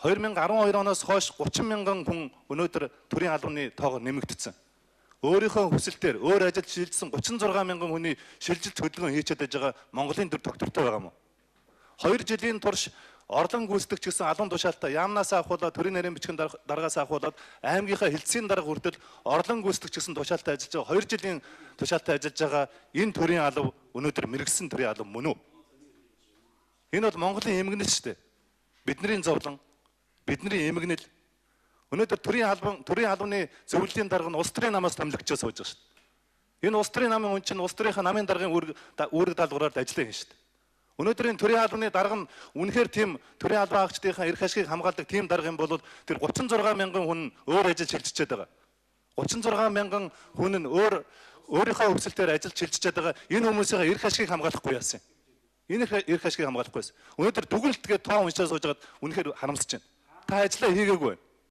2012 оноос хойш 30 мянган хүн өнөөдөр төрийн албаны тоогоор нэмэгдсэн. Өөрийнхөө хүсэлтээр өөр ажилд шилжсэн 36 мянган хүний шилжилт хөдөлгөөн хийчихэд байж байгаа Монголын төр тогтвортой байгаа юм уу? 2 жилийн турш орлон гүйцэтгэгч гэсэн албан тушаалтаа яамнаас авахуулаад, төрийн нарийн бичгийн даргаас авахуулаад, аймгийнхаа хэлтсийн дарга хүртэл орлон гүйцэтгэгч гэсэн тушаалтай ажиллаж байгаа, 2 жилийн тушаалтай ажиллаж байгаа энэ төрийн алба өнөөдөр мэргэсэн төрийн алба мөн үү? Энэ бол Монголын эмгэнэл шүү дээ. Бидний зовлон, бидний эмгэнэл. Өнөөдөр төрийн албаны зөвлөлийн дарга нь улс төрийн намаас томилогдож сууж байгаа шүү дээ. Энэ улс төрийн намын хүн чинь улс төрийнхээ намын даргын үүрэг даалгавраар ажиллах юм шүү дээ. Өнөөдрийн төрийн албаны дарга нь үнэхээр тийм төрийн албан хаагчдынхаа эрх ашигыг хамгаалдаг тийм дарга юм бол тэр 36 мянган хүн өөр ажил шилжчихэд байгаа. 36 мянган хүн нь өөрийнхөө хүсэлтээр ажил шилжчихэд байгаа. Энэ хүмүүсийн эрх ашигыг хамгаалахгүй яасан юм? Энэ эрх ашигыг хамгаалахгүй байсан. Өнөөдөр дүгнэлтгээ тоо уншаа сууж байгаад үнэхээр харамсаж байна. Та ажиллаа хийгээгүй.